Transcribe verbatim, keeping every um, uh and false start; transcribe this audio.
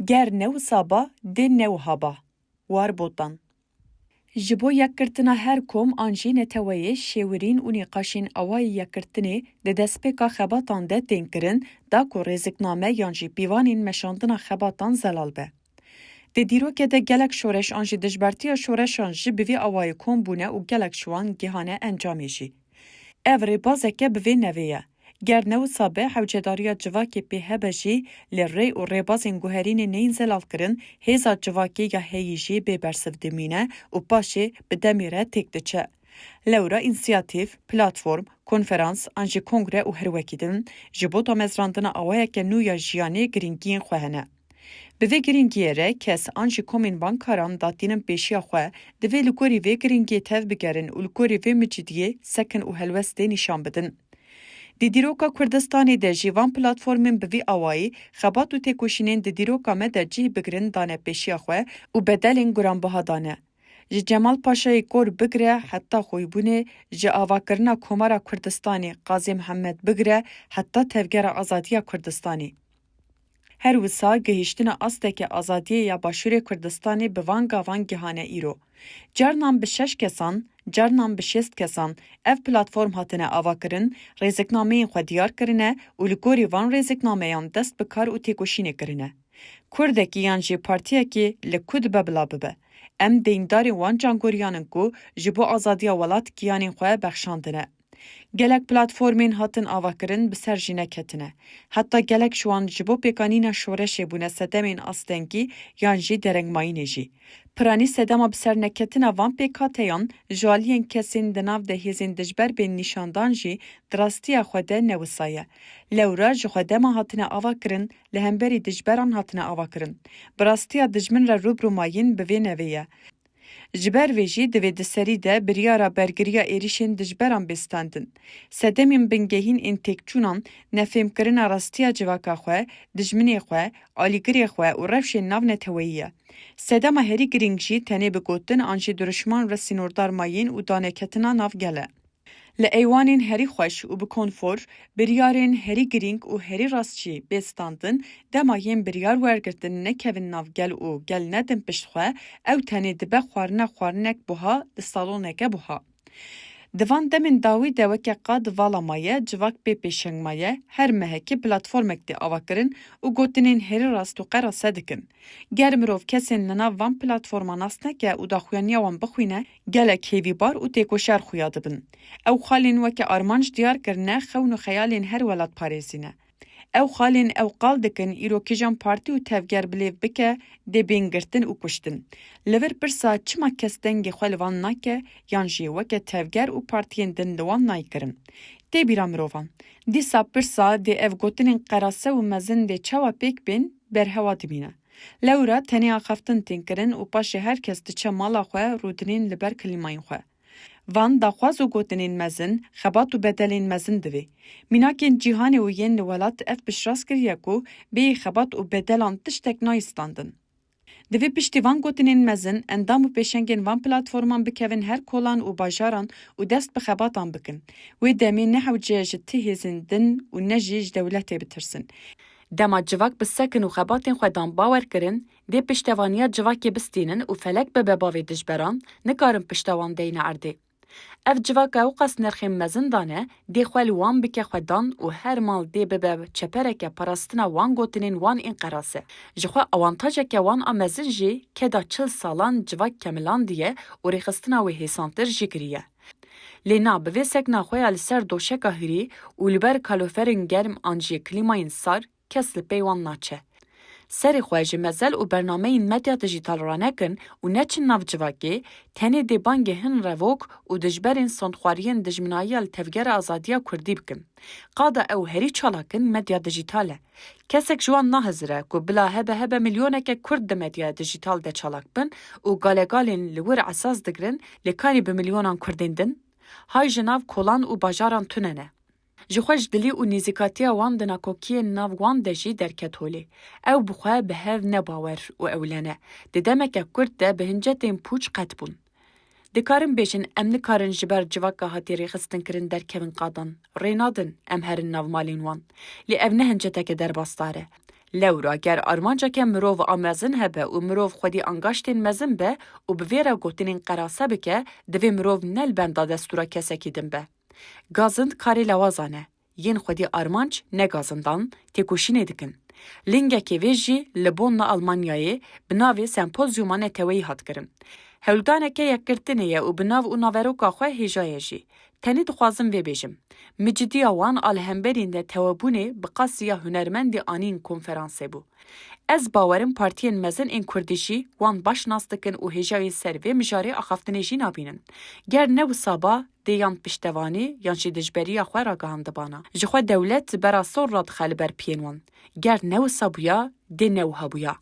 Ger ne wisa ba, dê ne wiha ba. Warburton. Ji bo yekgirtina her kom an jî neteweyê, şêwirîn û nîqaşên awayî yekgirtinê di destpêka xebatan de tên kirin, da ku rêzikname yan jî pîvanên meşandina xebatan zelal be. Di dîrokê de gelek şoreş an jî dijbertiya şoreşan jî bi vî awayî kom bûne û gelek ji wan gihane encamê jî. Ev rêbazeke bi vê nevê ye. Ger ne wisa be, hewcedariya civakê pê hebe jî, lê rê û rêbazên guherînê neyên zelalkirin, hêza civakê ya heyî jî bê bersiv dimîne û paşê bi demê re têk diçe. Lewra însiyatîf, platform, konferans an jî kongre û her wekî din ji bo damezrandina awayeke nû ya jiyanê girîngiyên xwe hene. Bi vê girîngiyê re kes an jî komên bankaran datînin pêşiya xwe, divê li gorî vê girîngiyê tev bigerin û li gorî vê micidiyê sekin û helwestê nîşan bidin. Di dîroka Kurdistanê de jî van platformên bi vî awayî xebat û têkoşînên di dîroka me de cih bigirin dane pêşiya xwe û bedelên guranbiha dane. Ji Cemal Paşayê Kor bigire heta xwîbûnê, ji avakirina Komara Kurdistanê Qazê Mihemed bigire heta Tevgera Azadiya Kurdistanê. Her wisa gihîştina asteke azadiyê ya Başûrê Kurdistanê bi van gavan gihane îro. Carnan bi şeş kesan, carnan bi şêst kesan ev platform hatine avakirin, rêziknameyên xwe diyar kirine û li gorî van rêziknameyan dest bi kar û têkoşînê kirine. Kurdekî yan jî partiyekî li ku dibe bila bibe, em deyndar ên wan cangoriyan in ku ji bo azadiya welat giyanên xwe bexşandine. Gelek platformên hatin avakirin bi ser jî neketine. Heta gelek ji wan ji bo pêkanîna şoreşê bûne sedemên astengî yan jî derengmayînê jî. Piranî sedema bi ser neketina van pêkhateyan ji aliyên kesên di nav de hêzên dijber bên nîşandan jî di rastiya xwe de ne wisa ye. Lewra ji xwe dema hatine avakirin, li hemberî dijberan hatine avakirin. Bi rastiya dijmin re rû bi rû mayîn bi vê nevê ye. Ji ber vê jî divê di serî de biryara bergiriya êrîşên dijberan bê standin. Sedemên bingehîn ên têkçûnan nefêmkirina rastiya civaka xwe, dijminê xwe, alîgirê xwe û rewşên navneteweyî ye. Sedema herî girîng jî tenê bi gotin an jî dirûşman re sînordar mayîn û daneketina nav gel e. Li eywanên herî xweş û bi konfor, biryarên herî girîng û herî rast jî bê standin, dema yên biryar wergirtin nekevin nav gel û gel nedin pişt xwe, ew tenê dibe xwarine xwarinek buha li saloneke buha. Di van demên dawî de weke qad vala maye, civak bê pêşeng maye, her mehekê platformek tê avakirin û gotinên herî rast û qerase dikin. Ger mirov kesên li nav van platforma nas neke û daxuyaniya wan bixwîne, gelek hêvîbar û têkoşer xuya dibin. Ew xalên weke armanc diyar kirine, xewn û xeyalên her welatparêzî ne. Ew xalên ew qal dikin îro kîjan partî û tevger bi lêv bike, dê bên girtin û kuştin. Li vir pirsa çima kes dengê xwe li van nake, yan jî weke tevger û partiyên din li wan nayê kirin? Tê bîra mirovan. Dîsa pirsa dê ev gotinên qerase û mezin dê çawa pêk bên, berhewa dimîne. Lewra tenê axaftin tên kirin û paşê her kes diçe mala xwe, rûdinên li ber klîmayên xwe. Van daxwaz û gotinên mezin, xebat û bedelên mezin divê. Mînakên cîhanê û yên li welat ev piştrast kiriye ku bêyî xebat û bedelan tiştek nayê standin. Divê piştî van gotinên mezin, endam û pêşengên van platforman bikevin her kolan û bajaran û dest bi xebatan bikin. Wê demê ne hewce ji ti hêzên din û ne jî ji dewletê bitirsin. Dema civak bi sekin û xebatên xwe dan bawer kirin, dê piştevaniya civakê bistînin û felek bibe bavê dijberan, nikarin pişta wan deyne erdê. Ev civaka ewqas nirxên mezin dane, dê xwe li wan bike xwedan û her mal dê bibe çepereke parastina wan gotinên wan ên qerase. Jixwe awantajeke wan a mezin jî keda çil salan civak kemilandiye û rêxistina wê hêsantir jî kiriye. Lê na bi vê sekna xwe ya li ser doşeka hirî û li ber kaloferên germ an jî klîmayên sar kes li pey wan naçe. Serê xwe ji mezel û bernameyên medya dijîtal ranekin û neçin nav civakê, tenê dê bangê hin revok û dijberên sondxwariyên dijminayiya li Tevgera Azadiya Kurdî bikin. Qada ew herî çalak in medya dijîtal e. Kesek ji wan nahizire ku bila hebe hebe milyoneke Kurd di medyaya dijîtal de çalak bin û galegalên li wir esas digirin, lê karî bi milyonan Kurdên din? Hay ji nav kolan û bajaran tune ne. Ji xwe ji dilî û nêzîkatiya wan di nakokiyên nav wan de jî derket holê. Ew bi xwe bi hev ne bawer û ewle ne. Di demeke kurt de bi hincetên pûç qet bûn. Dikarin bêjin, em nikarin ji ber civaka hatî rêxistinkirin derkevin qadan. Rê nadin em herin nav malên wan. Lê ev ne hinceteke derbasdar e. Lewra ger armanceke mirov a mezin hebe û mirov xwedî angaştên mezin be û bi vê re gotinên qerase bike, divê mirov ne li benda destûra kesekî din be. Gazind karê lewazan e. Yên xwedî armanc ne gazindan, têkoşînê dikin. Lingekê vê jî li Bonn li Almanyayê bi navê Sempozyuma Neteweyî hat kirin. Hewldaneke yekgirtinê ye û bi nav û naveroka xwe hêja ye jî. Tenê dixwazim vê bêjim. Micidiya wan a li hemberî netewebûnê bi qasî ya hunermendê anîn konferansê bû. Ez bawerim partiyên mezin ên kurdî jî wan baş nas dikin û hêjayî ser vê mijarê axaftinê jî nabînin. Ger ne wisa ba, dê yan piştevanî yan jî dijberiya xwe ragihandibana. Ji xwe dewlet bera sor radixe li ber piyên wan. Ger ne wisa bûya, dê ne wiha bûya.